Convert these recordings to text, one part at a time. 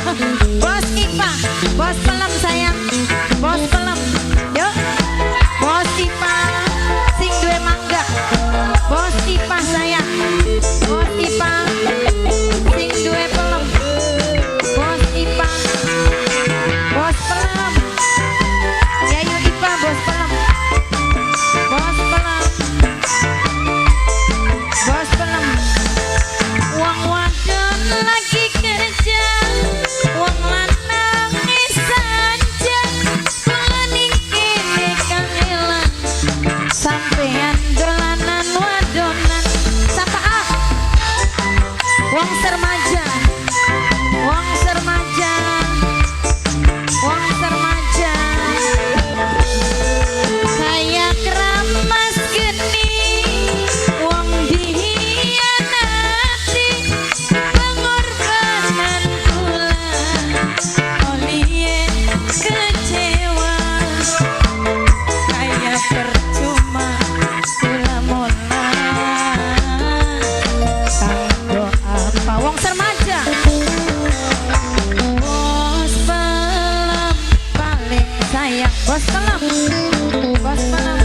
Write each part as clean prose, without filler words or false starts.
Bos Ipa, bos pelem sayang, bos pelem. Yuk, bos Ipa, sing duwe mangga. Bos Ipa sayang, bos Ipa, sing duwe pelem. Bos Ipa, bos pelem. Yayu Ipa, bos pelem. Bos pelem. Bos pelem. Wong wadon lagi kerja, wong lanang sanjang, kula ning kene kangelan, sampean dolanan wadonan. Sapa ah? Wong Sermaja, wong Sermaja, wong Sermaja. Kayak keramas geni, wong dihianati, pengorbanan kula olihe kecewa. Kayak percuma kula mola, kanggo apa wong Sermaja. Bos pelem paling sayang, bos pelem, bos pelem.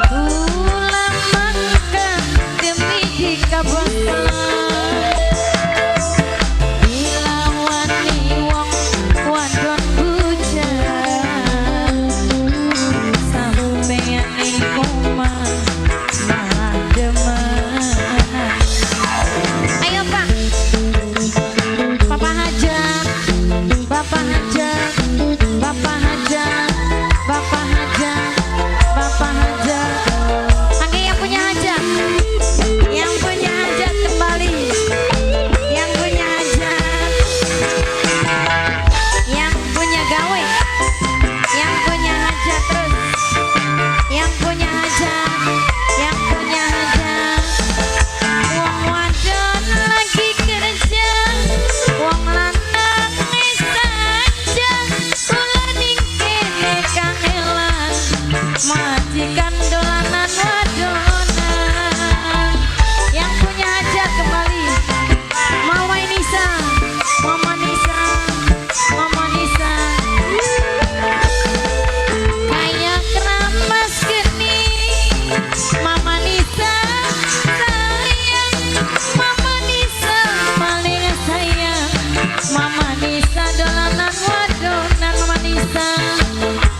Kula makan demi jika bos pelem. Dilawani wong wadon bujang, sampeyan ning omah malah demenan. Ayo Pak, Papa Hajat, Bapak Hajat, Bapak Hajat, Bapak Hajat, Bapak Hajat. Oke, yang punya hajat, yang punya hajat kembali, yang punya hajat, yang punya gawe, yang punya hajat terus, yang punya hajat, yang punya hajat. Wong wadon lagi kerja, wong lanang sanjang, kula ning kene kangelan, majikan dolanan wadonan. Yang punya hajat kembali, Mama Nisa, Mama Nisa, Mama Nisa. Kayak keramas geni, Mama Nisa sayang, Mama Nisa paling sayang, Mama Nisa dolanan wadonan, Mama Nisa.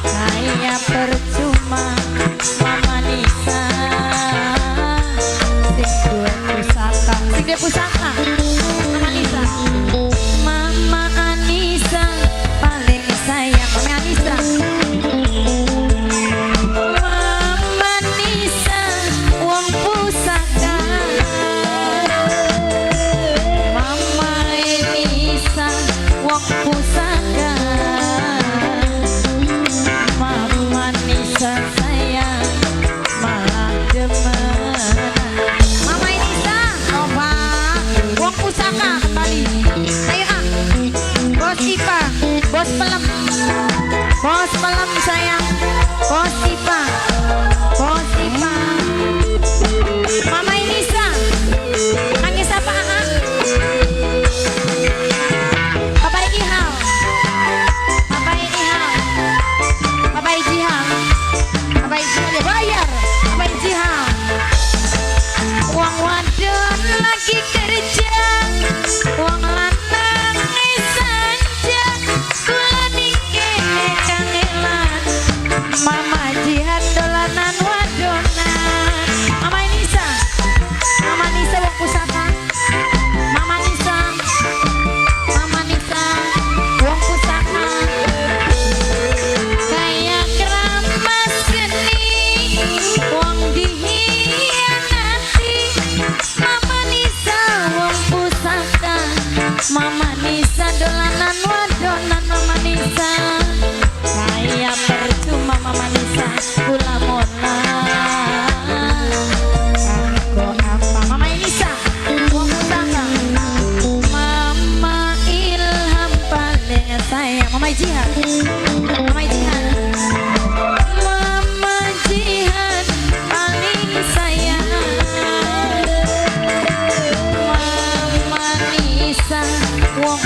Kayak percuma Mama Nisa, sing duwe pusaka, sing duwe pusaka, Mama Nisa. Mama Anisa paling sayang, Mama Anisa. Mama Nisa wong pusaka, Mama Nisa wong pusaka, Mama Nisa sayang malah demenan. Mama Nisa, opa, wong pusaka kembali. Ayo ah, Bos Ipa, bos pelem, bos pelem sayang, bos Ipa, bos Ipa. Mama Inisa, nangis apa ah? Papa iki hal, Papa ini hal, Papa iki hal, Papa iki hal ya bayar, Papa iki hal. Wong wadon lagi kerja, wong lanang sanjang, kula ning kene kangelan, Mama Jihan dolanan wadonan. Mama Nisa, Mama Nisa wong pusaka, Mama Nisa, Mama Nisa wong pusaka. Kayak keramas geni, wong dihianati, Mama Nisa wong pusaka, Mama Nisa dolanan wadonan, Mama Nisa. Kayak percuma Mama Nisa kula mola, kanggo apa Mama Nisa wong pusaka. Mama Ilham paling sayang, Mama Jihad, Mama Jihad, Mama Jihad paling sayang, Mama Nisa wong